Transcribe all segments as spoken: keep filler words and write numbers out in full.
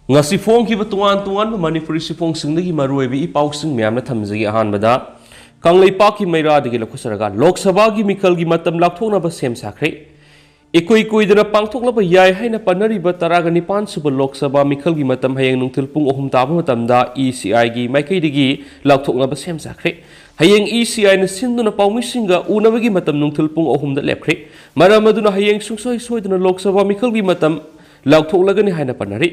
ꯉꯁꯤ ꯐꯣꯡꯈꯤꯕ ꯇꯣꯉꯥꯟ ꯇꯣꯉꯥꯟꯕ ꯃꯅꯤꯄꯨꯔꯤ ꯆꯦꯐꯣꯡꯁꯤꯡꯗꯒꯤ ꯃꯔꯨꯑꯣꯏꯕ ꯏ ꯄꯥꯎꯁꯤꯡ ꯃꯌꯥꯝꯅ ꯊꯝꯖꯒꯦ꯫ ꯑꯍꯥꯟꯕꯗ, ꯀꯪꯂꯩꯄꯥꯛꯀꯤ ꯃꯩꯔꯥꯗꯒꯤ ꯂꯧꯈꯠꯆꯔꯒ ꯂꯣꯛ ꯁꯚꯥꯒꯤ ꯃꯤꯈꯜꯒꯤ ꯃꯇꯝ ꯂꯥꯎꯊꯣꯛꯅꯕ ꯁꯦꯝ ꯁꯥꯈ꯭ꯔꯦ꯫ ꯏꯀꯨꯏ ꯀꯨꯏꯗꯅ ꯄꯥꯡꯊꯣꯛꯂꯕ ꯌꯥꯏ ꯍꯥꯏꯅ ꯄꯟꯅꯔꯤꯕ ꯇꯔꯥꯒ ꯅꯤꯄꯥꯟ ꯁꯨꯕ ꯂꯣꯛ ꯁꯚꯥ ꯃꯤꯈꯜꯒꯤ ꯃꯇꯝ ꯍꯌꯦꯡ ꯅꯨꯡꯊꯤꯜ ꯄꯨꯡ ꯑꯍꯨꯝ ꯇꯥꯕ ꯃꯇꯝꯗ ꯏ ꯁꯤ ꯑꯥꯏꯒꯤ ꯃꯥꯏꯀꯩꯗꯒꯤ ꯂꯥꯎꯊꯣꯛꯅꯕ ꯁꯦꯝ ꯁꯥꯈ꯭ꯔꯦ꯫ ꯍꯌꯦꯡ ꯏ ꯁꯤ ꯑꯥꯏꯅ ꯁꯤꯟꯗꯨꯅ ꯄꯥꯎꯃꯤꯁꯤꯡꯒ ꯎꯅꯕꯒꯤ ꯃꯇꯝ ꯅꯨꯡꯊꯤꯜ ꯄꯨꯡ ꯑꯍꯨꯝꯗ ꯂꯦꯞꯈ꯭ꯔꯦ꯫ ꯃꯔꯝ ꯑꯗꯨꯅ ꯍꯌꯦꯡ ꯁꯨꯡꯁꯣꯏ ꯁꯣꯏꯗꯅ ꯂꯣꯛ ꯁꯚꯥ ꯃꯤꯈꯜꯒꯤ ꯃꯇꯝ ꯂꯥꯎꯊꯣꯛꯂꯒꯅꯤ ꯍꯥꯏꯅ ꯄꯟꯅꯔꯤ꯫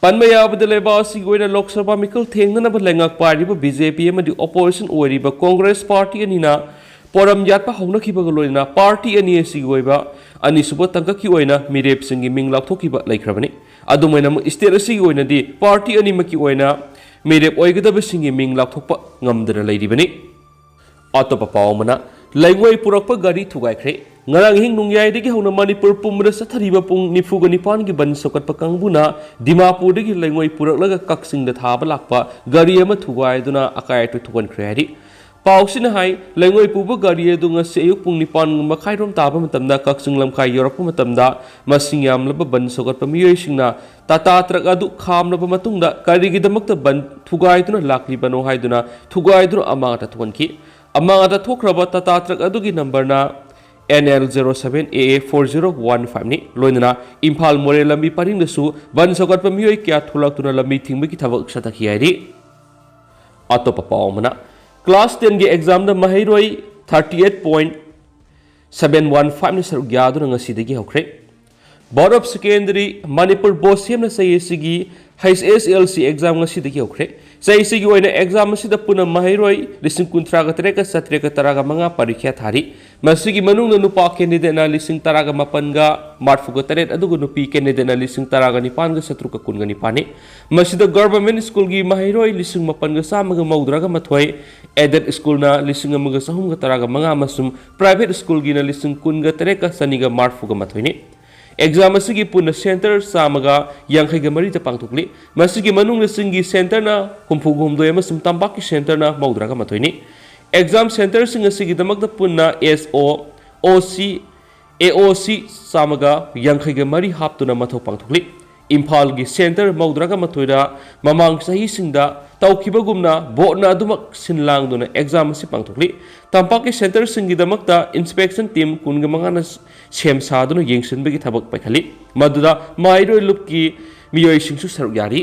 ꯄꯟꯕ ꯌꯥꯕꯗ, ꯂꯩꯕꯥꯛ ꯑꯁꯤꯒꯤ ꯑꯣꯏꯅ ꯂꯣꯛ ꯁꯚꯥ ꯃꯤꯈꯜ ꯊꯦꯡꯅꯅꯕ ꯂꯩꯉꯥꯛ ꯄꯥꯏꯔꯤꯕ ꯕꯤ ꯖꯦ ꯄꯤ ꯑꯃꯗꯤ ꯑꯣꯄꯣꯖꯤꯁꯟ ꯑꯣꯏꯔꯤꯕ ꯀꯣꯡꯒ꯭ꯔꯦꯁ ꯄꯥꯔꯇꯤ ꯑꯅꯤꯅ ꯄꯣꯔꯝ ꯌꯥꯠꯄ ꯍꯧꯅꯈꯤꯕꯒ ꯂꯣꯏꯅꯅ ꯄꯥꯔꯇꯤ ꯑꯅꯤ ꯑꯁꯤꯒꯤ ꯑꯣꯏꯕ ꯑꯅꯤꯁꯨꯕ ꯇꯥꯡꯀꯛꯀꯤ ꯑꯣꯏꯅ ꯃꯤꯔꯦꯞꯁꯤꯡꯒꯤ ꯃꯤꯡ ꯂꯥꯎꯊꯣꯛꯈꯤꯕ ꯂꯩꯈ꯭ꯔꯕꯅꯤ꯫ ꯑꯗꯨꯝ ꯑꯣꯏꯅꯃꯛ, ꯁ꯭ꯇꯦꯠ ꯑꯁꯤꯒꯤ ꯑꯣꯏꯅꯗꯤ ꯄꯥꯔꯇꯤ ꯑꯅꯤꯃꯛꯀꯤ ꯑꯣꯏꯅ ꯃꯤꯔꯦꯞ ꯑꯣꯏꯒꯗꯕꯁꯤꯡꯒꯤ ꯃꯤꯡ ꯂꯥꯎꯊꯣꯛꯄ ꯉꯝꯗꯅ ꯂꯩꯔꯤꯕꯅꯤ꯫ ꯑꯇꯣꯞꯄ ꯄꯥꯎ ꯑꯃꯅ, ꯂꯩꯉꯣꯏ ꯄꯨꯔꯛꯄ ꯒꯥꯔꯤ ꯊꯨꯒꯥꯏꯈ꯭ꯔꯦ꯫ ꯉꯔꯥꯡ ꯑꯍꯤꯡ ꯅꯣꯡꯌꯥꯏꯗꯒꯤ ꯍꯧꯅ ꯃꯅꯤꯄꯨꯔ ꯄꯨꯝꯕꯗ ꯆꯠꯊꯔꯤꯕ ꯄꯨꯡ ꯅꯤꯐꯨꯒ ꯅꯤꯄꯥꯟꯒꯤ ꯕꯟ ꯁꯧꯒꯠꯄ ꯀꯥꯡꯕꯨꯅ ꯗꯤꯃꯥꯄꯨꯔꯗꯒꯤ ꯂꯩꯉꯣꯏ ꯄꯨꯔꯛꯂꯒ ꯀꯛꯆꯤꯡꯗ ꯊꯥꯕ ꯂꯥꯛꯄ ꯒꯥꯔꯤ ꯑꯃ ꯊꯨꯒꯥꯏꯗꯨꯅ ꯑꯀꯥꯏ ꯑꯇꯣꯏ ꯊꯣꯛꯍꯟꯈ꯭ꯔꯦ ꯍꯥꯏꯔꯤ꯫ ꯄꯥꯎꯁꯤꯅ ꯍꯥꯏ, ꯂꯩꯉꯣꯏ ꯄꯨꯕ ꯒꯥꯔꯤ ꯑꯗꯨ ꯉꯁꯤ ꯑꯌꯨꯛ ꯄꯨꯡ ꯅꯤꯄꯥꯟ ꯃꯈꯥꯏꯔꯣꯝ ꯇꯥꯕ ꯃꯇꯝꯗ ꯀꯛꯆꯤꯡ ꯂꯝꯈꯥꯏ ꯌꯧꯔꯛꯄ ꯃꯇꯝꯗ ꯃꯁꯤꯡ ꯌꯥꯝꯂꯕ ꯕꯟ ꯁꯧꯒꯠꯄ ꯃꯤꯑꯣꯏꯁꯤꯡꯅ ꯇꯥꯇꯥ ꯇ꯭ꯔꯛ ꯑꯗꯨ ꯈꯥꯝꯂꯕ ꯃꯇꯨꯡꯗ ꯀꯔꯤꯒꯤꯗꯃꯛꯇ ꯕꯟ ꯊꯨꯒꯥꯏꯗꯨꯅ ꯂꯥꯛꯂꯤꯕꯅꯣ ꯍꯥꯏꯗꯨꯅ ꯊꯨꯒꯥꯏꯗꯨꯅ ꯑꯃꯥꯡ ꯑꯇꯥ ꯊꯣꯛꯍꯟꯈꯤ꯫ ꯑꯃꯥꯡ ꯑꯇꯥ ꯊꯣꯛꯈ꯭ꯔꯕ ꯇꯥꯇꯥ ꯇ꯭ꯔꯛ ꯑꯗꯨꯒꯤ ꯅꯝꯕꯔꯅ N L zero seven A A four zero one five ꯅꯤ꯫ ꯂꯣꯏꯅꯅ ꯏꯝꯐꯥꯜ ꯃꯣꯔꯦ ꯂꯝꯕꯤ ꯄꯔꯤꯡꯗꯁꯨ ꯕꯟ ꯁꯧꯒꯠꯄ ꯃꯤꯑꯣꯏ ꯀꯌꯥ ꯊꯣꯛꯂꯛꯇꯨꯅ ꯂꯝꯕꯤ ꯊꯤꯡꯕꯒꯤ ꯊꯕꯛ ꯆꯠꯊꯈꯤ ꯍꯥꯏꯔꯤ꯫ ꯑꯇꯣꯞꯄ ꯄꯥꯎ ꯑꯃꯅ, ꯀ꯭ꯂꯥꯁ ꯇꯦꯟꯒꯤ ꯑꯦꯛꯖꯥꯝꯗ ꯃꯍꯩꯔꯣꯏ thirty eight point seven one five ꯅ ꯁꯔꯨꯛ ꯌꯥꯗꯨꯅ ꯉꯁꯤꯗꯒꯤ ꯍꯧꯈ꯭ꯔꯦ꯫ Board of Secondary Manipur, ꯕꯣꯁꯦꯝꯅ ꯆꯍꯤ ꯑꯁꯤꯒꯤ H S L C exam ꯉꯁꯤꯗꯒꯤ ꯍꯧꯈ꯭ꯔꯦ꯫ ꯆꯍꯤ ꯑꯁꯤꯒꯤ ꯑꯣꯏꯅ exam ꯑꯁꯤꯗ ꯄꯨꯟꯅ ꯃꯍꯩꯔꯣꯏ ꯂꯤꯁꯤꯡ ꯀꯨꯟꯊ꯭ꯔꯥꯒ ꯇꯔꯦꯠꯀ ꯆꯥꯇ꯭ꯔꯦꯠꯀ ꯇꯔꯥꯒ ꯃꯉꯥ ꯄꯔꯤꯈ꯭ꯌꯥ ꯊꯥꯔꯤ꯫ ꯃꯁꯤꯒꯤ ꯃꯅꯨꯡꯗ ꯅꯨꯄꯥ candidateꯅ ꯂꯤꯁꯤꯡ ꯇꯔꯥꯒ ꯃꯥꯄꯟꯒ ꯃꯔꯤꯐꯨꯒ ꯇꯔꯦꯠ, ꯑꯗꯨꯒ ꯅꯨꯄꯤ candidateꯅ ꯂꯤꯁꯤꯡ ꯇꯔꯥꯒ ꯅꯤꯄꯥꯟꯒ ꯆꯥꯇ꯭ꯔꯨꯛꯀ ꯀꯨꯟꯒ ꯅꯤꯄꯥꯟꯅꯤ꯫ ꯃꯁꯤꯗ government schoolꯒꯤ ꯃꯍꯩꯔꯣꯏ ꯂꯤꯁꯤꯡ ꯃꯥꯄꯟꯒ ꯆꯥꯝꯃꯒ ꯃꯧꯗ꯭ꯔꯥꯒ ꯃꯥꯊꯣꯏ, aided schoolꯅ ꯂꯤꯁꯤꯡ ꯑꯃꯒ ꯆꯍꯨꯝꯒ ꯇꯔꯥꯒ ꯃꯉꯥ ꯑꯃꯁꯨꯡ private schoolꯒꯤꯅ ꯂꯤꯁꯤꯡ ꯀꯨꯟꯒ ꯇꯔꯦꯠꯀ ꯆꯅꯤꯒ ꯃꯔꯤꯐꯨꯒ ꯃꯥꯊꯣꯏꯅꯤ꯫ Exam ꯑꯁꯤꯒꯤ ꯄꯨꯟꯅ centre ꯆꯥꯝꯃꯒ ꯌꯥꯡꯈꯩꯒ ꯃꯔꯤꯗ ꯄꯥꯡꯊꯣꯛꯂꯤ꯫ ꯃꯁꯤꯒꯤ ꯃꯅꯨꯡꯗ ꯆꯤꯡꯒꯤ centreꯅ ꯍꯨꯝꯐꯨꯒ ꯍꯨꯝꯗꯣꯏ ꯑꯃꯁꯨꯡ ꯇꯝꯄꯥꯛꯀꯤ centreꯅ ꯃꯧꯗ꯭ꯔꯥꯒ ꯃꯥꯊꯣꯏꯅꯤ꯫ Exam centreꯁꯤꯡ ꯑꯁꯤꯒꯤꯗꯃꯛꯇ ꯄꯨꯟꯅ S O, O C, A O C ꯆꯥꯝꯃꯒ ꯌꯥꯡꯈꯩꯒ ꯃꯔꯤ ꯍꯥꯞꯇꯨꯅ ꯃꯊꯧ ꯄꯥꯡꯊꯣꯛꯂꯤ꯫ ꯏꯝꯐꯥꯜꯒꯤ ꯁꯦꯟꯇꯔ ꯃꯧꯗ꯭ꯔꯥꯒ ꯃꯥꯊꯣꯏꯗ ꯃꯃꯥꯡ ꯆꯍꯤꯁꯤꯡꯗ ꯇꯧꯈꯤꯕꯒꯨꯝꯅ ꯕꯣꯔꯗꯅ ꯑꯗꯨꯃꯛ ꯁꯤꯟ ꯂꯥꯡꯗꯨꯅ ꯑꯦꯛꯖꯥꯝ ꯑꯁꯤ ꯄꯥꯡꯊꯣꯛꯂꯤ꯫ ꯇꯝꯄꯥꯛꯀꯤ ꯁꯦꯟꯇꯔꯁꯤꯡꯒꯤꯗꯃꯛꯇ ꯏꯟꯁꯄꯦꯛꯁꯟ ꯇꯤꯝ ꯀꯨꯟꯒ ꯃꯉꯥꯅ ꯁꯦꯝ ꯁꯥꯗꯨꯅ ꯌꯦꯡꯁꯤꯟꯕꯒꯤ ꯊꯕꯛ ꯄꯥꯏꯈꯠꯂꯤ꯫ ꯃꯗꯨꯗ ꯃꯍꯩꯔꯣꯏ ꯂꯨꯞꯀꯤ ꯃꯤꯑꯣꯏꯁꯤꯡꯁꯨ ꯁꯔꯨꯛ ꯌꯥꯔꯤ꯫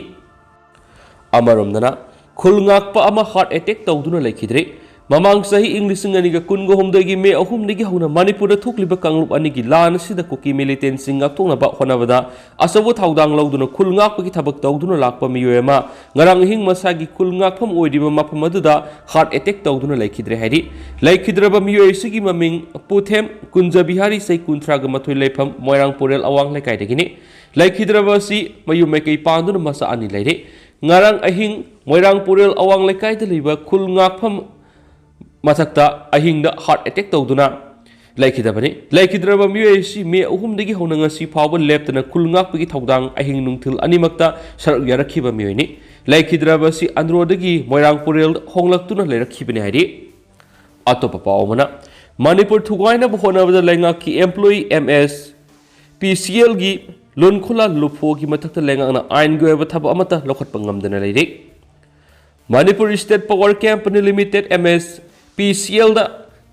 ꯑꯃꯔꯣꯝꯗꯅ, ꯈꯨꯜ ꯉꯥꯛꯄ ꯑꯃ ꯍꯥꯔꯠ ꯑꯦꯇꯦꯛ ꯇꯧꯗꯨꯅ ꯂꯩꯈꯤꯗ꯭ꯔꯦ꯫ ꯃꯃꯥꯡ ꯆꯍꯤ ꯏꯪ ꯂꯤꯁꯤꯡ ꯑꯅꯤꯒ ꯀꯨꯟꯒ ꯍꯨꯝꯗꯣꯏꯒꯤ ꯃꯦ ꯑꯍꯨꯝꯗꯒꯤ ꯍꯧꯅ ꯃꯅꯤꯄꯨꯔꯗ ꯊꯣꯛꯂꯤꯕ ꯀꯥꯡꯂꯨꯞ ꯑꯅꯤꯒꯤ ꯂꯥꯟ ꯑꯁꯤꯗ ꯀꯨꯀꯤ ꯃꯤꯂꯤꯇꯦꯟꯁꯤꯡ ꯉꯥꯛꯊꯣꯛꯅꯕ ꯍꯣꯠꯅꯕꯗ ꯑꯆꯧꯕ ꯊꯧꯗꯥꯡ ꯂꯧꯗꯨꯅ ꯈꯨꯜ ꯉꯥꯛꯄꯒꯤ ꯊꯕꯛ ꯇꯧꯗꯨꯅ ꯂꯥꯛꯄ ꯃꯤꯑꯣꯏ ꯑꯃ ꯉꯔꯥꯡ ꯑꯍꯤꯡ ꯃꯁꯥꯒꯤ ꯈꯨꯜ ꯉꯥꯛꯐꯝ ꯑꯣꯏꯔꯤꯕ ꯃꯐꯝ ꯑꯗꯨꯗ ꯍꯥꯔꯠ ꯑꯦꯇꯦꯛ ꯇꯧꯗꯨꯅ ꯂꯩꯈꯤꯗ꯭ꯔꯦ ꯍꯥꯏꯔꯤ꯫ ꯂꯩꯈꯤꯗ꯭ꯔꯕ ꯃꯤꯑꯣꯏ ꯑꯁꯤꯒꯤ ꯃꯃꯤꯡ ꯄꯨꯊꯦꯝ ꯀꯨꯟꯖ ꯕꯤꯍꯥꯔꯤ, ꯆꯍꯤ ꯀꯨꯟꯊ꯭ꯔꯥꯒ ꯃꯥꯊꯣꯏ, ꯂꯩꯐꯝ ꯃꯣꯏꯔꯥꯡ ꯄꯣꯔꯦꯜ ꯑꯋꯥꯡ ꯂꯩꯀꯥꯏꯗꯒꯤꯅꯤ꯫ ꯂꯩꯈꯤꯗ꯭ꯔꯕ ꯑꯁꯤ ꯃꯌꯨꯝ ꯃꯀꯩ ꯄꯥꯟꯗꯨꯅ ꯃꯆꯥ ꯑꯅꯤ ꯂꯩꯔꯦ꯫ ꯉꯔꯥꯡ ꯑꯍꯤꯡ ꯃꯣꯏꯔꯥꯡ ꯄꯨꯔꯦꯜ ꯑꯋꯥꯡ ꯂꯩꯀꯥꯏꯗ ꯂꯩꯕ ꯈꯨꯜ ꯉꯥꯛꯐꯝ ꯃꯊꯛꯇ ꯑꯍꯤꯡꯗ ꯍꯥꯔꯠ ꯑꯦꯇꯦꯛ ꯇꯧꯗꯨꯅ ꯂꯩꯈꯤꯗꯕꯅꯤ꯫ ꯂꯩꯈꯤꯗ꯭ꯔꯕ ꯃꯤꯑꯣꯏ ꯑꯁꯤ ꯃꯦ ꯑꯍꯨꯝꯗꯒꯤ ꯍꯧꯅ ꯉꯁꯤ ꯐꯥꯎꯕ ꯂꯦꯞꯇꯅ ꯈꯨꯜ ꯉꯥꯛꯄꯒꯤ ꯊꯧꯗꯥꯡ ꯑꯍꯤꯡ ꯅꯨꯡꯊꯤꯜ ꯑꯅꯤꯃꯛꯇ ꯁꯔꯨꯛ ꯌꯥꯔꯛꯈꯤꯕ ꯃꯤꯑꯣꯏꯅꯤ꯫ ꯂꯩꯈꯤꯗ꯭ꯔꯕ ꯑꯁꯤ ꯑꯟꯗ꯭ꯔꯣꯗꯒꯤ ꯃꯣꯏꯔꯥꯡ ꯄꯨꯔꯦꯜ ꯍꯣꯡꯂꯛꯇꯨꯅ ꯂꯩꯔꯛꯈꯤꯕꯅꯤ ꯍꯥꯏꯔꯤ꯫ ꯑꯇꯣꯞꯄ ꯄꯥꯎ ꯑꯃꯅ, ꯃꯅꯤꯄꯨꯔ ꯊꯨꯒꯥꯏꯅꯕ ꯍꯣꯠꯅꯕꯗ ꯂꯩꯉꯥꯛꯀꯤ ꯑꯦꯝꯄ꯭ꯂꯣꯌꯤ ꯑꯦꯝ ꯑꯦꯁ ꯄꯤ ꯁꯤ ꯑꯦꯜꯒꯤ ꯂꯣꯟꯈꯣꯂꯥ ꯂꯨꯐꯣꯒꯤ ꯃꯊꯛꯇ ꯂꯩꯉꯥꯛꯅ ꯑꯥꯏꯟꯒꯤ ꯑꯣꯏꯕ ꯊꯕꯛ ꯑꯃꯠꯇ ꯂꯧꯈꯠꯄ ꯉꯝꯗꯅ ꯂꯩꯔꯤ꯫ Manipur state power company limited, M S P ꯁꯤ ꯑꯦꯜꯗ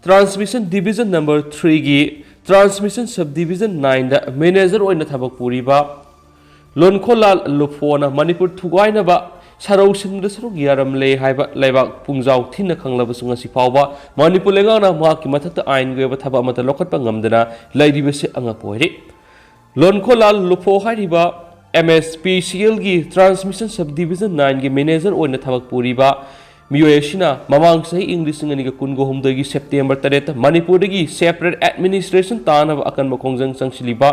ꯇ꯭ꯔꯥꯟꯁꯃꯤꯁꯟ ꯗꯤꯕꯤꯖꯟ ꯅꯝꯕꯔ ꯊ꯭ꯔꯤꯒꯤ ꯇ꯭ꯔꯥꯟꯁꯃꯤꯁꯟ ꯁꯕ ꯗꯤꯕꯤꯖꯟ ꯅꯥꯏꯟꯗ ꯃꯦꯅꯦꯖꯔ ꯑꯣꯏꯅ ꯊꯕꯛ ꯄꯨꯔꯤꯕ ꯂꯣꯟꯈꯣꯂꯥꯜ ꯂꯨꯐꯣꯅ ꯃꯅꯤꯄꯨꯔ ꯊꯨꯒꯥꯏꯅꯕ ꯁꯔꯧꯁꯤꯡꯗ ꯁꯔꯨꯛ ꯌꯥꯔꯝꯂꯦ ꯍꯥꯏꯕ ꯂꯩꯕꯥꯛ ꯄꯨꯡꯖꯥꯎ ꯊꯤꯟꯅ ꯈꯪꯂꯕꯁꯨ ꯉꯁꯤ ꯐꯥꯎꯕ ꯃꯅꯤꯄꯨꯔ ꯂꯩꯉꯥꯛꯅ ꯃꯍꯥꯛꯀꯤ ꯃꯊꯛꯇ ꯑꯥꯏꯟꯒꯤ ꯑꯣꯏꯕ ꯊꯕꯛ ꯑꯃꯠꯇ ꯂꯧꯈꯠꯄ ꯉꯝꯗꯅ ꯂꯩꯔꯤꯕꯁꯤ ꯑꯉꯛꯄ ꯑꯣꯏꯔꯤ꯫ ꯂꯣꯟꯈꯣꯂꯥꯜ ꯂꯨꯐꯣ ꯍꯥꯏꯔꯤꯕ ꯑꯦꯝ ꯑꯦꯁ ꯄꯤ ꯁꯤ ꯑꯦꯜꯒꯤ ꯇ꯭ꯔꯥꯟꯁꯃꯤꯁꯟ ꯁꯕ ꯗꯤꯕꯤꯖꯟ ꯅꯥꯏꯟꯒꯤ ꯃꯦꯅꯦꯖꯔ ꯑꯣꯏꯅ ꯊꯕꯛ ꯄꯨꯔꯤꯕ ꯃꯤꯑꯣꯏ ꯑꯁꯤꯅ ꯃꯃꯥꯡ ꯆꯍꯤ ꯏꯪ ꯂꯤꯁꯤꯡ ꯑꯅꯤꯒ ꯀꯨꯟꯒ ꯍꯨꯝꯗꯣꯏꯒꯤ ꯁꯦꯞꯇꯦꯝꯕꯔ ꯇꯔꯦꯠꯇ ꯃꯅꯤꯄꯨꯔꯗꯒꯤ ꯁꯦꯄꯔꯦꯠ ꯑꯦꯗꯃꯤꯅꯤꯁꯇ꯭ꯔꯦꯁꯟ ꯇꯥꯅꯕ ꯑꯀꯟꯕ ꯈꯣꯡꯖꯪ ꯆꯪꯁꯤꯜꯂꯤꯕ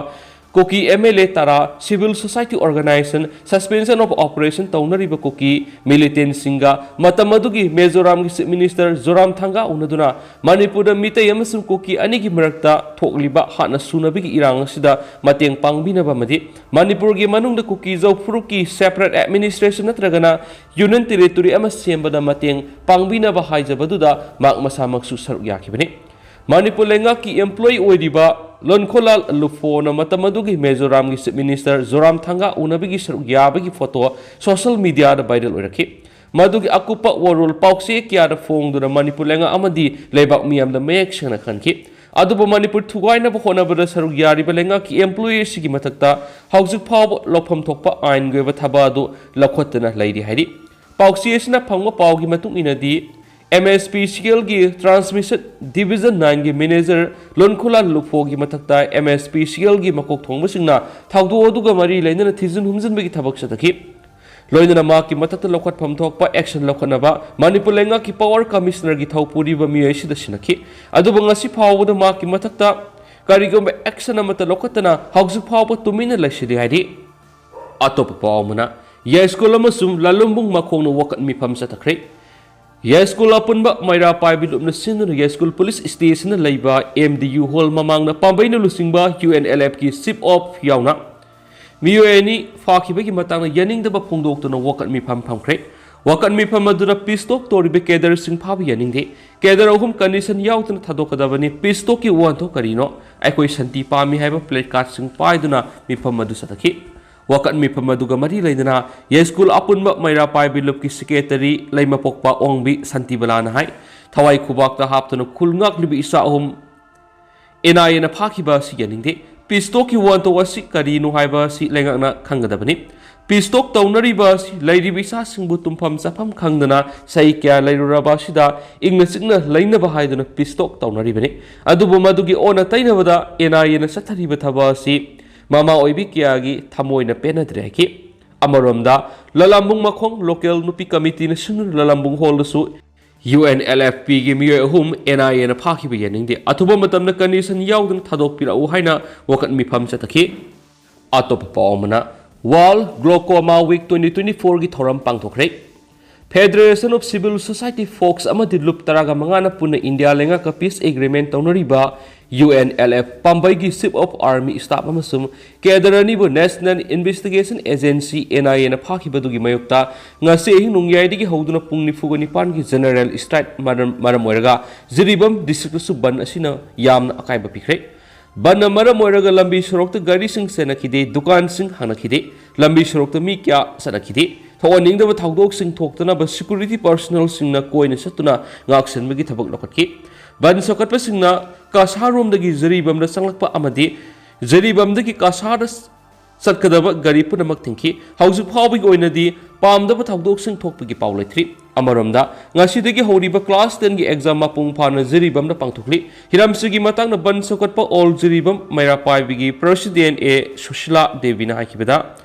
ꯀꯨꯀꯤ ꯑꯦꯝ ꯑꯦꯜ ꯑꯦ ꯇꯔꯥ, civil society organisation, suspension of operation ꯇꯧꯅꯔꯤꯕ ꯀꯨꯀꯤ ꯃꯤꯂꯤꯇꯦꯟꯁꯤꯡꯒ ꯃꯇꯝ ꯑꯗꯨꯒꯤ ꯃꯤꯖꯣꯔꯥꯝꯒꯤ ꯆꯤꯐ ꯃꯤꯅꯤꯁꯇꯔ ꯖꯣꯔꯥꯝꯊꯪꯒ ꯎꯅꯗꯨꯅ ꯃꯅꯤꯄꯨꯔꯗ ꯃꯤꯇꯩ ꯑꯃꯁꯨꯡ ꯀꯨꯀꯤ ꯑꯅꯤꯒꯤ ꯃꯔꯛꯇ ꯊꯣꯛꯂꯤꯕ ꯍꯥꯠꯅ ꯁꯨꯅꯕꯒꯤ ꯏꯔꯥꯡ ꯑꯁꯤꯗ ꯃꯇꯦꯡ ꯄꯥꯡꯕꯤꯅꯕ ꯑꯃꯗꯤ ꯃꯅꯤꯄꯨꯔꯒꯤ ꯃꯅꯨꯡꯗ ꯀꯨꯀꯤ-ꯖꯧ ꯐꯨꯔꯨꯞꯀꯤ ꯁꯦꯄꯔꯦꯠ ꯑꯦꯗꯃꯤꯅꯤꯁꯇ꯭ꯔꯦꯁꯟ ꯅꯠꯇ꯭ꯔꯒꯅ ꯌꯨꯅꯤꯌꯟ ꯇꯦꯔꯤꯇꯣꯔꯤ ꯑꯃ ꯁꯦꯝꯕꯗ ꯃꯇꯦꯡ ꯄꯥꯡꯕꯤꯅꯕ ꯍꯥꯏꯖꯕꯗꯨꯗ ꯃꯍꯥꯛ ꯃꯁꯥꯃꯛꯁꯨ ꯁꯔꯨꯛ ꯌꯥꯈꯤꯕꯅꯤ꯫ ꯃꯅꯤꯄꯨꯔ ꯂꯩꯉꯥꯛꯀꯤ ꯑꯦꯝꯄ꯭ꯂꯣꯌꯤ ꯑꯣꯏꯔꯤꯕ ꯂꯣꯟꯈꯣꯂꯥꯜ ꯂꯨꯐꯣꯅ ꯃꯇꯝ ꯑꯗꯨꯒꯤ ꯃꯤꯖꯣꯔꯥꯝꯒꯤ Chief Minister ꯖꯣꯔꯥꯝꯊꯪꯒ ꯎꯅꯕꯒꯤ ꯁꯔꯨꯛ ꯌꯥꯕꯒꯤ photo social mediaꯗ viral ꯑꯣꯏꯔꯛꯈꯤ꯫ ꯃꯗꯨꯒꯤ ꯑꯀꯨꯞꯄ ꯋꯥꯔꯣꯜ ꯄꯥꯎꯆꯦ ꯀꯌꯥꯗ ꯐꯣꯡꯗꯨꯅ ꯃꯅꯤꯄꯨꯔ ꯂꯩꯉꯥꯛ ꯑꯃꯗꯤ ꯂꯩꯕꯥꯛ ꯃꯤꯌꯥꯝꯗ ꯃꯌꯦꯛ ꯁꯦꯡꯅ ꯈꯪꯈꯤ꯫ ꯑꯗꯨꯕꯨ ꯃꯅꯤꯄꯨꯔ ꯊꯨꯒꯥꯏꯅꯕ ꯍꯣꯠꯅꯕꯗ ꯁꯔꯨꯛ ꯌꯥꯔꯤꯕ ꯂꯩꯉꯥꯛꯀꯤ employee ꯑꯁꯤꯒꯤ ꯃꯊꯛꯇ ꯍꯧꯖꯤꯛ ꯐꯥꯎꯕ ꯂꯧꯐꯝ ꯊꯣꯛꯄ ꯑꯥꯏꯟꯒꯤ ꯑꯣꯏꯕ ꯊꯕꯛ ꯑꯗꯨ ꯂꯧꯈꯠꯇꯅ ꯂꯩꯔꯤ ꯍꯥꯏꯔꯤ꯫ ꯄꯥꯎꯆꯦ ꯑꯁꯤꯅ ꯐꯪꯕ ꯄꯥꯎꯒꯤ ꯃꯇꯨꯡ ꯏꯟꯅꯗꯤ, MSPCLꯒꯤ Transmission Division nineꯒꯤ manager ꯂꯣꯟꯈꯨꯂꯥꯜ ꯂꯨꯐꯣꯒꯤ ꯃꯊꯛꯇ MSPCLꯒꯤ ꯃꯀꯣꯛ ꯊꯣꯡꯕꯁꯤꯡꯅ ꯊꯧꯗꯣꯛ ꯑꯗꯨꯒ ꯃꯔꯤ ꯂꯩꯅꯅ ꯊꯤꯖꯤꯟ ꯍꯨꯝꯖꯤꯟꯕꯒꯤ ꯊꯕꯛ ꯆꯠꯊꯈꯤ꯫ ꯂꯣꯏꯅꯅ ꯃꯍꯥꯛꯀꯤ ꯃꯊꯛꯇ ꯂꯧꯈꯠꯐꯝ ꯊꯣꯛꯄ action ꯂꯧꯈꯠꯅꯕ ꯃꯅꯤꯄꯨꯔ ꯂꯩꯉꯥꯛꯀꯤ Power Commissionerꯒꯤ ꯊꯧ ꯄꯨꯔꯤꯕ ꯃꯤꯑꯣꯏ ꯑꯁꯤꯗ ꯁꯤꯟꯅꯈꯤ꯫ ꯑꯗꯨꯕꯨ ꯉꯁꯤ ꯐꯥꯎꯕꯗ ꯃꯍꯥꯛꯀꯤ ꯃꯊꯛꯇ ꯀꯔꯤꯒꯨꯝꯕ action ꯑꯃꯠꯇ ꯂꯧꯈꯠꯇꯅ ꯍꯧꯖꯤꯛ ꯐꯥꯎꯕ ꯇꯨꯃꯤꯟꯅ ꯂꯩꯁꯤꯜꯂꯤ ꯍꯥꯏꯔꯤ꯫ ꯑꯇꯣꯞꯄ ꯄꯥꯎ ꯑꯃꯅ, ꯌꯥꯏꯁ꯭ꯀꯨꯜ ꯑꯃꯁꯨꯡ ꯂꯥꯂꯨꯝꯕꯨꯡ ꯃꯈꯣꯡꯅ ꯋꯥꯀꯠ ꯃꯤꯐꯝ ꯆꯠꯊꯈ꯭ꯔꯦ꯫ ꯌꯥꯏꯁ꯭ꯀꯨꯜ ꯑꯄꯨꯟꯕ ꯃꯩꯔꯥ ꯄꯥꯏꯕꯤ ꯂꯨꯞꯅ ꯁꯤꯟꯗꯨꯅ ꯌꯥꯏꯁ꯭ꯀꯨꯜ police stationꯗ ꯂꯩꯕ MDU hall ꯃꯃꯥꯡꯗ ꯄꯥꯝꯕꯩꯅ ꯂꯨꯆꯤꯡꯕ UNLFꯀꯤ chief of ꯌꯥꯎꯅ ꯃꯤꯑꯣꯏ ꯑꯅꯤ ꯐꯥꯈꯤꯕꯒꯤ ꯃꯇꯥꯡꯗ ꯌꯥꯅꯤꯡꯗꯕ ꯐꯣꯡꯗꯣꯛꯇꯨꯅ ꯋꯥꯀꯠ ꯃꯤꯐꯝ ꯐꯝꯈ꯭ꯔꯦ꯫ ꯋꯥꯀꯠ ꯃꯤꯐꯝ ꯑꯗꯨꯗ peace talk ꯇꯧꯔꯤꯕ cadreꯁꯤꯡ ꯐꯥꯕ ꯌꯥꯅꯤꯡꯗꯦ꯫ Cadre ꯑꯍꯨꯝ condition ꯌꯥꯎꯗꯅ ꯊꯥꯗꯣꯛꯀꯗꯕꯅꯤ꯫ Peace talkꯀꯤ ꯋꯥꯍꯟꯊꯣꯛ ꯀꯔꯤꯅꯣ? ꯑꯩꯈꯣꯏ ꯁꯥꯟꯇꯤ ꯄꯥꯝꯃꯤ ꯍꯥꯏꯕ placardꯁꯤꯡ ꯄꯥꯏꯗꯨꯅ ꯃꯤꯐꯝ ꯑꯗꯨ ꯆꯠꯊꯈꯤ꯫ ꯋꯥꯀꯠ ꯃꯤꯐꯝ ꯑꯗꯨꯒ ꯃꯔꯤ ꯂꯩꯅꯅ ꯌꯥꯏꯁ꯭ꯀꯨꯜ ꯑꯄꯨꯟꯕ ꯃꯩꯔꯥ ꯄꯥꯏꯕꯤ ꯂꯨꯞꯀꯤ secretary ꯂꯩꯃꯄꯣꯛꯄ ꯑꯣꯡꯕꯤ ꯁꯥꯟꯇꯤꯕꯂꯥꯅ ꯍꯥꯏ, ꯊꯋꯥꯏ ꯈꯨꯕꯥꯛꯇ ꯍꯥꯞꯇꯨꯅ ꯈꯨꯜ ꯉꯥꯛꯂꯤꯕ ꯏꯆꯥ ꯑꯍꯨꯝ NIAꯅ ꯐꯥꯈꯤꯕ ꯑꯁꯤ ꯌꯥꯅꯤꯡꯗꯦ꯫ Peace talkꯀꯤ ꯋꯥꯍꯟꯊꯣꯛ ꯑꯁꯤ ꯀꯔꯤꯅꯣ ꯍꯥꯏꯕ ꯑꯁꯤ ꯂꯩꯉꯥꯛꯅ ꯈꯪꯒꯗꯕꯅꯤ꯫ Peace talk ꯇꯧꯅꯔꯤꯕ ꯑꯁꯤ ꯂꯩꯔꯤꯕ ꯏꯆꯥꯁꯤꯡꯕꯨ ꯇꯨꯝꯐꯝ ꯆꯥꯐꯝ ꯈꯪꯗꯅ ꯆꯍꯤ ꯀꯌꯥ ꯂꯩꯔꯨꯔꯕ ꯑꯁꯤꯗ ꯏꯪꯅ ꯆꯤꯛꯅ ꯂꯩꯅꯕ ꯍꯥꯏꯗꯨꯅ peace talk ꯇꯧꯅꯔꯤꯕꯅꯤ꯫ ꯑꯗꯨꯕꯨ ꯃꯗꯨꯒꯤ ꯑꯣꯟꯅ ꯇꯩꯅꯕꯗ NIAꯅ ꯆꯠꯊꯔꯤꯕ ꯊꯕꯛ ꯑꯁꯤ ꯃꯃꯥ ꯑꯣꯏꯕꯤ ꯀꯌꯥꯒꯤ ꯊꯃꯣꯏꯅ ꯄꯦꯟꯅꯗ꯭ꯔꯦ ꯍꯥꯏꯈꯤ꯫ ꯑꯃꯔꯣꯝꯗ, ꯂꯂꯥꯝꯕꯨꯡ ꯃꯈꯣꯡ local ꯅꯨꯄꯤ committeeꯅ ꯁꯤꯟꯗꯨꯅ ꯂꯂꯥꯝꯕꯨꯡ hallꯗꯁꯨ UNLFPꯒꯤ ꯃꯤꯑꯣꯏ ꯑꯍꯨꯝ NIAꯅ ꯐꯥꯈꯤꯕ ꯌꯥꯅꯤꯡꯗꯦ꯫ ꯑꯊꯨꯕ ꯃꯇꯝꯗ condition ꯌꯥꯎꯗꯅ ꯊꯥꯗꯣꯛꯄꯤꯔꯛꯎ ꯍꯥꯏꯅ ꯋꯥꯀꯠ ꯃꯤꯐꯝ ꯆꯠꯊꯈꯤ꯫ ꯑꯇꯣꯞꯄ ꯄꯥꯎ ꯑꯃꯅ, World Glaucoma Week twenty twenty fourꯒꯤ ꯊꯧꯔꯝ ꯄꯥꯡꯊꯣꯛꯈ꯭ꯔꯦ꯫ Federation of Civil Society Folks ꯑꯃꯗꯤ ꯂꯨꯞ ꯇꯔꯥꯒ ꯃꯉꯥꯅ ꯄꯨꯟꯅ ꯏꯟꯗꯤꯌꯥ ꯂꯩꯉꯥꯛꯀ peace agreement ꯇꯧꯅꯔꯤꯕ UNLF ꯄꯥꯝꯕꯩꯒꯤ chief of army staff ꯑꯃꯁꯨꯡ cadre ꯑꯅꯤꯕꯨ National Investigation Agency NIAꯅ ꯐꯥꯈꯤꯕꯗꯨꯒꯤ ꯃꯥꯌꯣꯛꯇ ꯉꯁꯤ ꯑꯍꯤꯡ ꯅꯣꯡꯌꯥꯏꯗꯒꯤ ꯍꯧꯗꯨꯅ ꯄꯨꯡ ꯅꯤꯐꯨꯒ ꯅꯤꯄꯥꯟꯒꯤ general strike ꯃꯔꯝ, ꯃꯔꯝ ꯑꯣꯏꯔꯒ ꯖꯤꯔꯤꯕꯥꯝ districtꯇꯁꯨ ꯕꯟ ꯑꯁꯤꯅ ꯌꯥꯝꯅ ꯑꯀꯥꯏꯕ ꯄꯤꯈ꯭ꯔꯦ꯫ ꯕꯟꯗ ꯃꯔꯝ ꯑꯣꯏꯔꯒ ꯂꯝꯕꯤ ꯁꯣꯔꯣꯛꯇ ꯒꯥꯔꯤꯁꯤꯡ ꯆꯦꯟꯅꯈꯤꯗꯦ, ꯗꯨꯀꯥꯟꯁꯤꯡ ꯍꯥꯡꯅꯈꯤꯗꯦ, ꯂꯝꯕꯤ ꯁꯣꯔꯣꯛꯇ ꯃꯤ ꯀꯌꯥ ꯆꯠꯅꯈꯤꯗꯦ꯫ ꯊꯣꯛꯍꯟꯅꯤꯡꯗꯕ ꯊꯧꯗꯣꯛꯁꯤꯡ ꯊꯣꯛꯇꯅꯕ security personnelꯁꯤꯡꯅ ꯀꯣꯏꯅ ꯆꯠꯇꯨꯅ ꯉꯥꯛꯁꯦꯟꯕꯒꯤ ꯊꯕꯛ ꯂꯧꯈꯠꯈꯤ꯫ ꯕꯟꯗ ꯁꯧꯒꯠꯄꯁꯤꯡꯅ ꯀꯁꯥꯔꯣꯝꯗꯒꯤ ꯖꯤꯔꯤꯕꯥꯝꯗ ꯆꯪꯂꯛꯄ ꯑꯃꯗꯤ ꯖꯤꯔꯤꯕꯥꯝꯗꯒꯤ ꯀꯁꯥꯔꯗ ꯆꯠꯀꯗꯕ ꯒꯥꯔꯤ ꯄꯨꯝꯅꯃꯛ ꯊꯤꯡꯈꯤ꯫ ꯍꯧꯖꯤꯛ ꯐꯥꯎꯕꯒꯤ ꯑꯣꯏꯅꯗꯤ ꯄꯥꯝꯗꯕ ꯊꯧꯗꯣꯛꯁꯤꯡ ꯊꯣꯛꯄꯒꯤ ꯄꯥꯎ ꯂꯩꯇ꯭ꯔꯤ꯫ ꯑꯃꯔꯣꯝꯗ, ꯉꯁꯤꯗꯒꯤ ꯍꯧꯔꯤꯕ class tenꯒꯤ exam ꯃꯄꯨꯡ ꯐꯥꯅ ꯖꯤꯔꯤꯕꯥꯝꯗ ꯄꯥꯡꯊꯣꯛꯂꯤ꯫ ꯍꯤꯔꯝꯁꯤꯒꯤ ꯃꯇꯥꯡꯗ ꯕꯟꯗ ꯁꯧꯒꯠꯄ All ꯖꯤꯔꯤꯕꯥꯝ ꯃꯩꯔꯥ ꯄꯥꯏꯕꯤꯒꯤ president ꯑꯦ ꯁꯨꯁꯤꯂꯥ ꯗꯦꯕꯤꯅ ꯍꯥꯏꯈꯤꯕꯗ,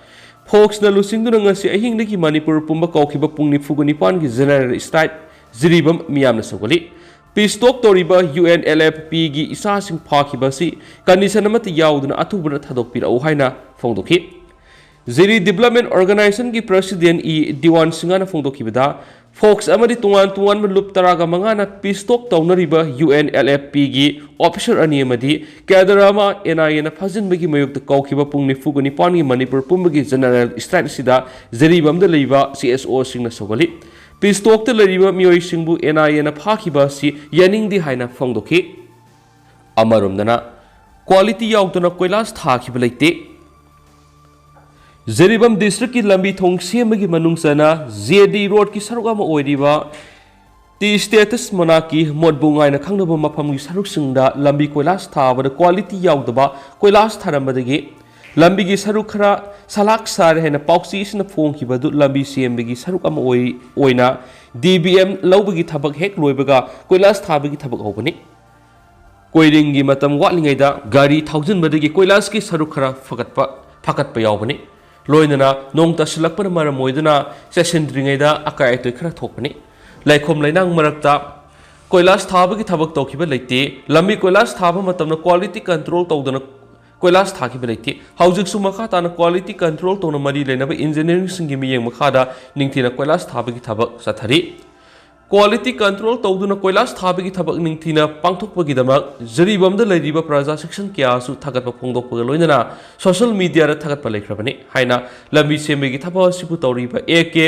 ꯐꯣꯛꯁꯅ ꯂꯨꯆꯤꯡꯗꯨꯅ ꯉꯁꯤ ꯑꯍꯤꯡꯗꯒꯤ ꯃꯅꯤꯄꯨꯔ ꯄꯨꯝꯕ ꯀꯧꯈꯤꯕ ꯄꯨꯡ ꯅꯤꯐꯨꯒ ꯅꯤꯄꯥꯟꯒꯤ general strike ꯖꯤꯔꯤꯕꯥꯝ ꯃꯤꯌꯥꯝꯅ ꯁꯧꯒꯠꯂꯤ꯫ Peace talk ꯇꯧꯔꯤꯕ UNLFPꯒꯤ ꯏꯆꯥꯁꯤꯡ ꯐꯥꯈꯤꯕ ꯑꯁꯤ condition ꯑꯃꯠꯇ ꯌꯥꯎꯗꯅ ꯑꯊꯨꯕꯅ ꯊꯥꯗꯣꯛꯄꯤꯔꯛꯎ ꯍꯥꯏꯅ ꯐꯣꯡꯗꯣꯛꯈꯤ꯫ ꯖꯤꯔꯤ Development Organisationꯒꯤ president ꯏ ꯗꯤꯋꯥꯟ ꯁꯤꯡꯍꯅ ꯐꯣꯡꯗꯣꯛꯈꯤꯕꯗ, ꯐꯣꯛꯁ ꯑꯃꯗꯤ ꯇꯣꯉꯥꯟ ꯇꯣꯉꯥꯟꯕ ꯂꯨꯞ ꯇꯔꯥꯒ ꯃꯉꯥꯅ peace talk ꯇꯧꯅꯔꯤꯕ UNLFPꯒꯤ officer ꯑꯅꯤ ꯑꯃꯗꯤ cadre ꯑꯃ NIAꯅ ꯐꯥꯖꯤꯟꯕꯒꯤ ꯃꯥꯌꯣꯛꯇ ꯀꯧꯈꯤꯕ ꯄꯨꯡ ꯅꯤꯐꯨꯒ ꯅꯤꯄꯥꯟꯒꯤ ꯃꯅꯤꯄꯨꯔ ꯄꯨꯝꯕꯒꯤ general strike ꯑꯁꯤꯗ ꯖꯤꯔꯤꯕꯥꯝꯗ ꯂꯩꯕ CSOꯁꯤꯡꯅ ꯁꯧꯒꯠꯂꯤ꯫ Peace talkꯇ ꯂꯩꯔꯤꯕ ꯃꯤꯑꯣꯏꯁꯤꯡꯕꯨ NIAꯅ ꯐꯥꯈꯤꯕ ꯑꯁꯤ ꯌꯥꯅꯤꯡꯗꯦ ꯍꯥꯏꯅ ꯐꯣꯡꯗꯣꯛꯈꯤ꯫ ꯑꯃꯔꯣꯝꯗꯅ, quality ꯌꯥꯎꯗꯅ ꯀꯣꯏꯂꯥꯁ ꯊꯥꯈꯤꯕ ꯂꯩꯇꯦ꯫ ꯖꯤꯔꯤꯕꯥꯝ districtꯀꯤ ꯂꯝꯕꯤ ꯊꯣꯡ ꯁꯦꯝꯕꯒꯤ ꯃꯅꯨꯡ ꯆꯟꯅ JD roadꯀꯤ ꯁꯔꯨꯛ ꯑꯃ ꯑꯣꯏꯔꯤꯕ ꯇꯤ status ꯃꯅꯥꯛꯀꯤ ꯃꯣꯠꯕꯨꯡ ꯍꯥꯏꯅ ꯈꯪꯅꯕ ꯃꯐꯝꯒꯤ ꯁꯔꯨꯛꯁꯤꯡꯗ ꯂꯝꯕꯤ ꯀꯣꯏꯂꯥꯁ ꯊꯥꯕꯗ quality ꯌꯥꯎꯗꯕ ꯀꯣꯏꯂꯥꯁ ꯊꯥꯔꯝꯕꯗꯒꯤ ꯂꯝꯕꯤꯒꯤ ꯁꯔꯨꯛ ꯈꯔ ꯁꯂꯥꯛ ꯁꯥꯔꯦ ꯍꯥꯏꯅ ꯄꯥꯎꯆꯦ ꯑꯁꯤꯅ ꯐꯣꯡꯈꯤꯕ ꯑꯗꯨ ꯂꯝꯕꯤ ꯁꯦꯝꯕꯒꯤ ꯁꯔꯨꯛ ꯑꯃ ꯑꯣꯏ-, ꯑꯣꯏꯅ DBM ꯂꯧꯕꯒꯤ ꯊꯕꯛ ꯍꯦꯛ ꯂꯣꯏꯕꯒ ꯀꯣꯏꯂꯥꯁ ꯊꯥꯕꯒꯤ ꯊꯕꯛ ꯍꯧꯕꯅꯤ꯫ ꯀꯣꯏꯔꯤꯡꯒꯤ ꯃꯇꯝ ꯋꯥꯠꯂꯤꯉꯩꯗ ꯒꯥꯔꯤ ꯊꯧꯖꯤꯟꯕꯗꯒꯤ ꯀꯣꯏꯂꯥꯁꯀꯤ ꯁꯔꯨꯛ ꯈꯔ ꯐꯒꯠꯄ, ꯐꯒꯠꯄ ꯌꯥꯎꯕꯅꯤ꯫ ꯂꯣꯏꯅꯅ ꯅꯣꯡ ꯇꯥꯁꯤꯜꯂꯛꯄꯅ ꯃꯔꯝ ꯑꯣꯏꯗꯨꯅ ꯆꯦꯁꯤꯟꯗ꯭ꯔꯤꯉꯩꯗ ꯑꯀꯥꯏ ꯑꯇꯣꯏ ꯈꯔ ꯊꯣꯛꯄꯅꯤ꯫ ꯂꯩꯈꯣꯝ ꯂꯩꯅꯥꯡ ꯃꯔꯛꯇ ꯀꯣꯏꯂꯥꯁ ꯊꯥꯕꯒꯤ ꯊꯕꯛ ꯇꯧꯈꯤꯕ ꯂꯩꯇꯦ꯫ ꯂꯝꯕꯤ ꯀꯣꯏꯂꯥꯁ ꯊꯥꯕ ꯃꯇꯝꯗ quality control ꯇꯧꯗꯅ ꯀꯣꯏꯂꯥꯁ ꯊꯥꯈꯤꯕ ꯂꯩꯇꯦ꯫ ꯍꯧꯖꯤꯛꯁꯨ ꯃꯈꯥ ꯇꯥꯅ quality control ꯇꯧꯅ ꯃꯔꯤ ꯂꯩꯅꯕ engineeringꯁꯤꯡꯒꯤ ꯃꯤꯠꯌꯦꯡ ꯃꯈꯥꯗ ꯅꯤꯡꯊꯤꯅ ꯀꯣꯏꯂꯥꯁ ꯊꯥꯕꯒꯤ ꯊꯕꯛ ꯆꯠꯊꯔꯤ꯫ Quality control ꯇꯧꯗꯨꯅ ꯀꯣꯏꯂꯥꯁ ꯊꯥꯕꯒꯤ ꯊꯕꯛ ꯅꯤꯡꯊꯤꯅ ꯄꯥꯡꯊꯣꯛꯄꯒꯤꯗꯃꯛ ꯖꯤꯔꯤꯕꯥꯝꯗ ꯂꯩꯔꯤꯕ ꯄ꯭ꯔꯖꯥ ꯁꯦꯛꯁꯟ ꯀꯌꯥꯁꯨ ꯊꯥꯒꯠꯄ ꯐꯣꯡꯗꯣꯛꯄꯒ ꯂꯣꯏꯅꯅ social media ꯗ ꯊꯥꯒꯠꯄ ꯂꯩꯈ꯭ꯔꯕꯅꯤ ꯍꯥꯏꯅ ꯂꯝꯕꯤ ꯁꯦꯝꯕꯒꯤ ꯊꯕꯛ ꯑꯁꯤꯕꯨ ꯇꯧꯔꯤꯕ ꯑꯦ ꯀꯦ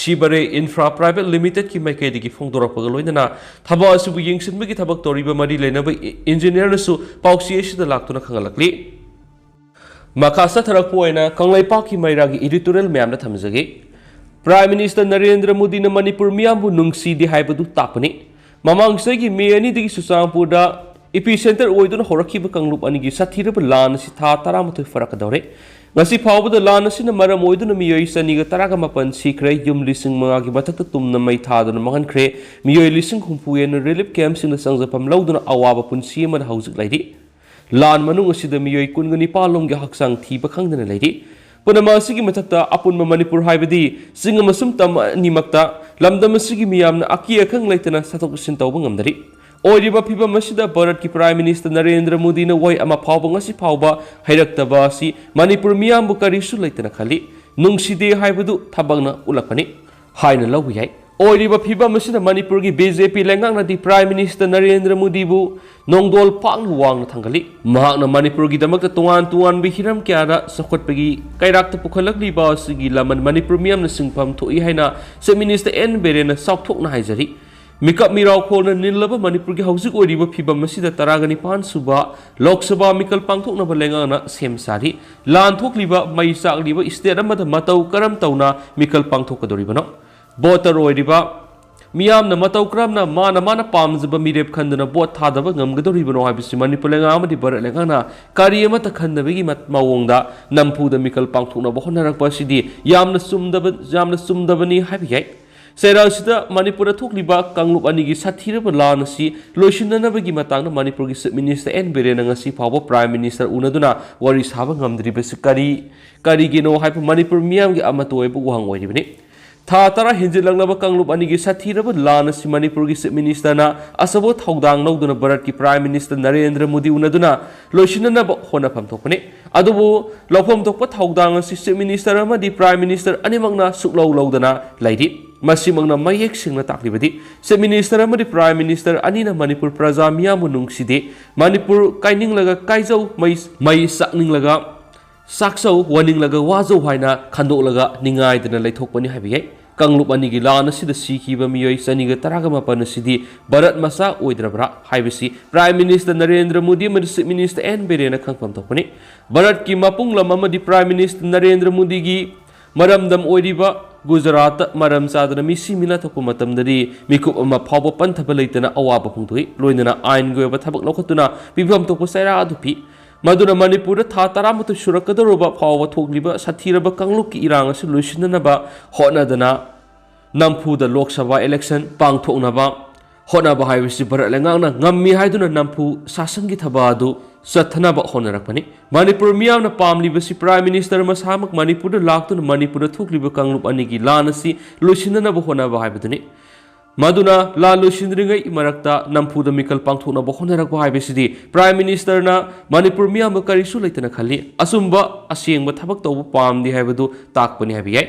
ꯁꯤꯕꯔꯦ ꯏꯟꯐ꯭ꯔꯥ ꯄ꯭ꯔꯥꯏꯚꯦꯠ ꯂꯤꯃꯤꯇꯦꯗꯀꯤ ꯃꯥꯏꯀꯩꯗꯒꯤ ꯐꯣꯡꯗꯣꯔꯛꯄꯒ ꯂꯣꯏꯅꯅ ꯊꯕꯛ ꯑꯁꯤꯕꯨ ꯌꯦꯡꯁꯤꯟꯕꯒꯤ ꯊꯕꯛ ꯇꯧꯔꯤꯕ ꯃꯔꯤ ꯂꯩꯅꯕ ꯏ-, ꯏꯟꯖꯤꯅꯤꯌꯔꯅꯁꯨ ꯄꯥꯎꯆꯦ ꯑꯁꯤꯗ ꯂꯥꯛꯇꯨꯅ ꯈꯪꯍꯜꯂꯛꯂꯤ꯫ ꯃꯈꯥ ꯆꯠꯊꯔꯛꯄ ꯑꯣꯏꯅ ꯀꯪꯂꯩꯄꯥꯛꯀꯤ ꯃꯩꯔꯥꯒꯤ editorial ꯃꯌꯥꯝꯗ ꯊꯝꯖꯒꯦ꯫ Prime Minister ꯅꯔꯦꯟꯗ꯭ꯔ ꯃꯣꯗꯤꯅ ꯃꯅꯤꯄꯨꯔ ꯃꯤꯌꯥꯝꯕꯨ ꯅꯨꯡꯁꯤꯗꯦ ꯍꯥꯏꯕꯗꯨ ꯇꯥꯛꯄꯅꯤ꯫ ꯃꯃꯥꯡ ꯆꯍꯤꯒꯤ ꯃꯦ ꯑꯅꯤꯗꯒꯤ ꯆꯨꯔꯆꯥꯟꯄꯨꯔꯗ epicenter ꯑꯣꯏꯗꯨꯅ ꯍꯧꯔꯛꯈꯤꯕ ꯀꯥꯡꯂꯨꯞ ꯑꯅꯤꯒꯤ ꯁꯥꯊꯤꯔꯕ ꯂꯥꯟ ꯑꯁꯤ ꯊꯥ ꯇꯔꯥꯃꯥꯊꯣꯏ ꯐꯥꯔꯛꯀꯗꯧꯔꯦ꯫ ꯉꯁꯤ ꯐꯥꯎꯕꯗ ꯂꯥꯟ ꯑꯁꯤꯅ ꯃꯔꯝ ꯑꯣꯏꯗꯨꯅ ꯃꯤꯑꯣꯏ ꯆꯅꯤꯒ ꯇꯔꯥꯒ ꯃꯥꯄꯟ ꯁꯤꯈ꯭ꯔꯦ, ꯌꯨꯝ ꯂꯤꯁꯤꯡ ꯃꯉꯥꯒꯤ ꯃꯊꯛꯇ ꯇꯨꯝꯅ ꯃꯩ ꯊꯥꯗꯨꯅ ꯃꯥꯡꯍꯟꯈ꯭ꯔꯦ, ꯃꯤꯑꯣꯏ ꯂꯤꯁꯤꯡ ꯍꯨꯝꯐꯨ ꯍꯦꯟꯅ relief camp ꯁꯤꯡꯗ ꯆꯪꯖꯐꯝ ꯂꯧꯗꯨꯅ ꯑꯋꯥꯕ ꯄꯨꯟꯁꯤ ꯑꯃꯗ ꯍꯧꯖꯤꯛ ꯂꯩꯔꯤ꯫ ꯂꯥꯟ ꯃꯅꯨꯡ ꯑꯁꯤꯗ ꯃꯤꯑꯣꯏ ꯀꯨꯟꯒ ꯅꯤꯄꯥꯟ ꯂꯣꯝꯒꯤ ꯍꯛꯆꯥꯡ ꯊꯤꯕ ꯈꯪꯗꯅ ꯂꯩꯔꯤ꯫ ꯄꯨꯝꯅꯃꯛ ꯑꯁꯤꯒꯤ ꯃꯊꯛꯇ ꯑꯄꯨꯟꯕ ꯃꯅꯤꯄꯨꯔ ꯍꯥꯏꯕꯗꯤ ꯆꯤꯡ ꯑꯃꯁꯨꯡ ꯇꯝ ꯑꯅꯤꯃꯛꯇ ꯂꯝꯗꯝ ꯑꯁꯤꯒꯤ ꯃꯤꯌꯥꯝꯅ ꯑꯀꯤ ꯑꯈꯪ ꯂꯩꯇꯅ ꯆꯠꯊꯣꯛ ꯆꯠꯁꯤꯟ ꯇꯧꯕ ꯉꯝꯗꯔꯤ꯫ ꯑꯣꯏꯔꯤꯕ ꯐꯤꯕꯝ ꯑꯁꯤꯗ ꯚꯥꯔꯠꯀꯤ Prime Minister ꯅꯔꯦꯟꯗ꯭ꯔ ꯃꯣꯗꯤꯅ ꯋꯥꯍꯩ ꯑꯃ ꯐꯥꯎꯕ ꯉꯁꯤ ꯐꯥꯎꯕ ꯍꯩꯔꯛꯇꯕ ꯑꯁꯤ ꯃꯅꯤꯄꯨꯔ ꯃꯤꯌꯥꯝꯕꯨ ꯀꯔꯤꯁꯨ ꯂꯩꯇꯅ ꯈꯜꯂꯤ꯫ ꯅꯨꯡꯁꯤꯗꯦ ꯍꯥꯏꯕꯗꯨ ꯊꯕꯛꯅ ꯎꯠꯂꯛꯄꯅꯤ ꯍꯥꯏꯅ ꯂꯧꯕ ꯌꯥꯏ꯫ ꯑꯣꯏꯔꯤꯕ ꯐꯤꯕꯝ ꯑꯁꯤꯗ ꯃꯅꯤꯄꯨꯔꯒꯤ ꯕꯤ ꯖꯦ ꯄꯤ ꯂꯩꯉꯥꯛꯅꯗꯤ Prime Minister ꯅꯔꯦꯟꯗ꯭ꯔ ꯃꯣꯗꯤꯕꯨ ꯅꯣꯡꯗꯣꯜ ꯄꯥꯛꯅ ꯋꯥꯡꯅ ꯊꯥꯡꯒꯠꯂꯤ꯫ ꯃꯍꯥꯛꯅ ꯃꯅꯤꯄꯨꯔꯒꯤꯗꯃꯛꯇ ꯇꯣꯉꯥꯟ ꯇꯣꯉꯥꯟꯕ ꯍꯤꯔꯝ ꯀꯌꯥꯗ ꯆꯥꯎꯈꯠꯄꯒꯤ ꯀꯩꯔꯥꯛꯇ ꯄꯨꯈꯠꯂꯛꯂꯤꯕ ꯑꯁꯤꯒꯤ ꯂꯃꯟ ꯃꯅꯤꯄꯨꯔ ꯃꯤꯌꯥꯝꯅ ꯁꯤꯟꯐꯝ ꯊꯣꯛꯏ ꯍꯥꯏꯅ Chief Minister ꯑꯦꯟ ꯕꯤꯔꯦꯟꯅ ꯆꯥꯎꯊꯣꯛꯅ ꯍꯥꯏꯖꯔꯤ꯫ ꯃꯤꯀꯞ ꯃꯤꯔꯥꯎꯈꯣꯜꯅ ꯅꯤꯜꯂꯕ ꯃꯅꯤꯄꯨꯔꯒꯤ ꯍꯧꯖꯤꯛ ꯑꯣꯏꯔꯤꯕ ꯐꯤꯕꯝ ꯑꯁꯤꯗ ꯇꯔꯥꯒ ꯅꯤꯄꯥꯟ ꯁꯨꯕ ꯂꯣꯛ ꯁꯚꯥ ꯃꯤꯈꯜ ꯄꯥꯡꯊꯣꯛꯅꯕ ꯂꯩꯉꯥꯛꯅ ꯁꯦꯝ ꯁꯥꯔꯤ꯫ ꯂꯥꯟ ꯊꯣꯛꯂꯤꯕ, ꯃꯩ ꯆꯥꯛꯂꯤꯕ state ꯑꯃꯗ ꯃꯇꯧ ꯀꯔꯝ ꯇꯧꯅ ꯃꯤꯈꯜ ꯄꯥꯡꯊꯣꯛꯀꯗꯧꯔꯤꯕꯅꯣ? Voter ꯑꯣꯏꯔꯤꯕ ꯃꯤꯌꯥꯝꯅ ꯃꯇꯧ ꯀꯔꯝꯅ ꯃꯥꯅ ꯃꯥꯅ ꯄꯥꯝꯖꯕ ꯃꯤꯔꯦꯞ ꯈꯟꯗꯨꯅ vote ꯊꯥꯗꯕ ꯉꯝꯒꯗꯧꯔꯤꯕꯅꯣ ꯍꯥꯏꯕꯁꯤ ꯃꯅꯤꯄꯨꯔ ꯂꯩꯉꯥꯛ ꯑꯃꯗꯤ ꯚꯥꯔꯠ ꯂꯩꯉꯥꯛꯅ ꯀꯔꯤ ꯑꯃꯠꯇ ꯈꯟꯗꯕꯒꯤ ꯃ-, ꯃꯑꯣꯡꯗ ꯅꯝꯐꯨꯗ ꯃꯤꯈꯜ ꯄꯥꯡꯊꯣꯛꯅꯕ ꯍꯣꯠꯅꯔꯛꯄ ꯑꯁꯤꯗꯤ ꯌꯥꯝꯅ ꯆꯨꯝꯗꯕ, ꯌꯥꯝꯅ ꯆꯨꯝꯗꯕꯅꯤ ꯍꯥꯏꯕ ꯌꯥꯏ꯫ ꯆꯩꯔꯥꯛꯁꯤꯗ ꯃꯅꯤꯄꯨꯔꯗ ꯊꯣꯛꯂꯤꯕ ꯀꯥꯡꯂꯨꯞ ꯑꯅꯤꯒꯤ ꯁꯥꯊꯤꯔꯕ ꯂꯥꯟ ꯑꯁꯤ ꯂꯣꯏꯁꯤꯟꯅꯅꯕꯒꯤ ꯃꯇꯥꯡꯗ ꯃꯅꯤꯄꯨꯔꯒꯤ Chief Minister ꯑꯦꯟ ꯕꯤꯔꯦꯟꯅ ꯉꯁꯤ ꯐꯥꯎꯕ Prime Minister ꯎꯅꯗꯨꯅ ꯋꯥꯔꯤ ꯁꯥꯕ ꯉꯝꯗ꯭ꯔꯤꯕꯁꯤ ꯀꯔꯤ, ꯀꯔꯤꯒꯤꯅꯣ ꯍꯥꯏꯕ ꯃꯅꯤꯄꯨꯔ ꯃꯤꯌꯥꯝꯒꯤ ꯑꯃꯠꯇ ꯑꯣꯏꯕ ꯋꯥꯍꯪ ꯑꯣꯏꯔꯤꯕꯅꯤ꯫ ꯊꯥ ꯇꯔꯥ ꯍꯦꯟꯖꯤꯜꯂꯛꯂꯕ ꯀꯥꯡꯂꯨꯞ ꯑꯅꯤꯒꯤ ꯁꯥꯊꯤꯔꯕ ꯂꯥꯟ ꯑꯁꯤ ꯃꯅꯤꯄꯨꯔꯒꯤ Chief Minister ꯅ ꯑꯆꯧꯕ ꯊꯧꯗꯥꯡ ꯂꯧꯗꯨꯅ ꯚꯥꯔꯠꯀꯤ Prime Minister ꯅꯔꯦꯟꯗ꯭ꯔ ꯃꯣꯗꯤ ꯎꯅꯗꯨꯅ ꯂꯣꯏꯁꯤꯟꯅꯅꯕ ꯍꯣꯠꯅꯐꯝ ꯊꯣꯛꯄꯅꯤ꯫ ꯑꯗꯨꯕꯨ ꯂꯧꯐꯝ ꯊꯣꯛꯄ ꯊꯧꯗꯥꯡ ꯑꯁꯤ Chief Minister ꯑꯃꯗꯤ Prime Minister ꯑꯅꯤꯃꯛꯅ ꯁꯨꯛꯂꯧ ꯂꯧꯗꯅ ꯂꯩꯔꯤ꯫ ꯃꯁꯤꯃꯛꯅ ꯃꯌꯦꯛ ꯁꯦꯡꯅ ꯇꯥꯛꯂꯤꯕꯗꯤ Chief Minister ꯑꯃꯗꯤ Prime Minister ꯑꯅꯤꯅ ꯃꯅꯤꯄꯨꯔ ꯄ꯭ꯔꯖꯥ ꯃꯤꯌꯥꯝꯕꯨ ꯅꯨꯡꯁꯤꯗꯦ, ꯃꯅꯤꯄꯨꯔ ꯀꯥꯏꯅꯤꯡꯂꯒ ꯀꯥꯏꯖꯧ, ꯃꯩ, ꯃꯩ ꯆꯥꯛꯅꯤꯡꯂꯒ ꯆꯥꯛꯆꯧ, ꯋꯥꯅꯤꯡꯂꯒ ꯋꯥꯖꯧ ꯍꯥꯏꯅ ꯈꯟꯗꯣꯛꯂꯒ ꯅꯤꯡꯉꯥꯏꯗꯅ ꯂꯩꯊꯣꯛꯄꯅꯤ ꯍꯥꯏꯕ ꯌꯥꯏ꯫ ꯀꯥꯡꯂꯨꯞ ꯑꯅꯤꯒꯤ ꯂꯥꯟ ꯑꯁꯤꯗ ꯁꯤꯈꯤꯕ ꯃꯤꯑꯣꯏ ꯆꯅꯤꯒ ꯇꯔꯥꯒ ꯃꯥꯄꯟ ꯑꯁꯤꯗꯤ ꯚꯥꯔꯠ ꯃꯆꯥ ꯑꯣꯏꯗ꯭ꯔꯕ꯭ꯔꯥ ꯍꯥꯏꯕꯁꯤ Prime Minister ꯅꯔꯦꯟꯗ꯭ꯔ ꯃꯣꯗꯤ ꯑꯃꯗꯤ Chief Minister ꯑꯦꯟ ꯕꯤꯔꯦꯟꯅ ꯈꯪꯐꯝ ꯊꯣꯛꯄꯅꯤ꯫ ꯚꯥꯔꯠꯀꯤ ꯃꯄꯨꯡ ꯂꯝ ꯑꯃꯗꯤ Prime Minister ꯅꯔꯦꯟꯗ꯭ꯔ ꯃꯣꯗꯤꯒꯤ ꯃꯔꯝꯗꯝ ꯑꯣꯏꯔꯤꯕ ꯒꯨꯖꯔꯥꯠꯇ ꯃꯔꯝ ꯆꯥꯗꯅ ꯃꯤꯁꯤ ꯃꯤꯅꯥ ꯊꯣꯛꯄ ꯃꯇꯝꯗꯗꯤ ꯃꯤꯀꯨꯞ ꯑꯃ ꯐꯥꯎꯕ ꯄꯟꯊꯕ ꯂꯩꯇꯅ ꯑꯋꯥꯕ ꯐꯣꯡꯗꯣꯛꯏ꯫ ꯂꯣꯏꯅꯅ ꯑꯥꯏꯟꯒꯤ ꯑꯣꯏꯕ ꯊꯕꯛ ꯂꯧꯈꯠꯇꯨꯅ ꯄꯤꯐꯝ ꯊꯣꯛꯄ ꯆꯩꯔꯥꯛ ꯑꯗꯨ ꯄꯤ꯫ ꯃꯗꯨꯅ ꯃꯅꯤꯄꯨꯔꯗ ꯊꯥ ꯇꯔꯥꯃꯥꯊꯣꯏ ꯁꯨꯔꯛꯀꯗꯧꯔꯕ ꯐꯥꯎꯕ ꯊꯣꯛꯂꯤꯕ ꯁꯥꯊꯤꯔꯕ ꯀꯥꯡꯂꯨꯞꯀꯤ ꯏꯔꯥꯡ ꯑꯁꯤ ꯂꯣꯏꯁꯤꯟꯅꯅꯕ ꯍꯣꯠꯅꯗꯅ ꯅꯝꯐꯨꯗ ꯂꯣꯛ ꯁꯚꯥ election ꯄꯥꯡꯊꯣꯛꯅꯕ ꯍꯣꯠꯅꯕ ꯍꯥꯏꯕꯁꯤ ꯚꯥꯔꯠ ꯂꯩꯉꯥꯛꯅ ꯉꯝꯃꯤ ꯍꯥꯏꯗꯨꯅ ꯅꯝꯐꯨ ꯁꯥꯁꯟꯒꯤ ꯊꯕꯛ ꯑꯗꯨ ꯆꯠꯊꯅꯕ ꯍꯣꯠꯅꯔꯛꯄꯅꯤ꯫ ꯃꯅꯤꯄꯨꯔ ꯃꯤꯌꯥꯝꯅ ꯄꯥꯝꯂꯤꯕꯁꯤ Prime Minister ꯃꯁꯥꯃꯛ ꯃꯅꯤꯄꯨꯔꯗ ꯂꯥꯛꯇꯨꯅ ꯃꯅꯤꯄꯨꯔꯗ ꯊꯣꯛꯂꯤꯕ ꯀꯥꯡꯂꯨꯞ ꯑꯅꯤꯒꯤ ꯂꯥꯟ ꯑꯁꯤ ꯂꯣꯏꯁꯤꯟꯅꯅꯕ ꯍꯣꯠꯅꯕ ꯍꯥꯏꯕꯗꯨꯅꯤ꯫ ꯃꯗꯨꯅ ꯂꯥꯟ ꯂꯣꯏꯁꯤꯟꯗ꯭ꯔꯤꯉꯩ ꯃꯔꯛꯇ ꯅꯝꯐꯨꯗ ꯃꯤꯈꯜ ꯄꯥꯡꯊꯣꯛꯅꯕ ꯍꯣꯠꯅꯔꯛꯄ ꯍꯥꯏꯕꯁꯤꯗꯤ Prime Minister ꯅ ꯃꯅꯤꯄꯨꯔ ꯃꯤꯌꯥꯝꯕꯨ ꯀꯔꯤꯁꯨ ꯂꯩꯇꯅ ꯈꯜꯂꯤ꯫ ꯑꯆꯨꯝꯕ ꯑꯁꯦꯡꯕ ꯊꯕꯛ ꯇꯧꯕ ꯄꯥꯝꯗꯦ ꯍꯥꯏꯕꯗꯨ ꯇꯥꯛꯄꯅꯤ ꯍꯥꯏꯕ ꯌꯥꯏ꯫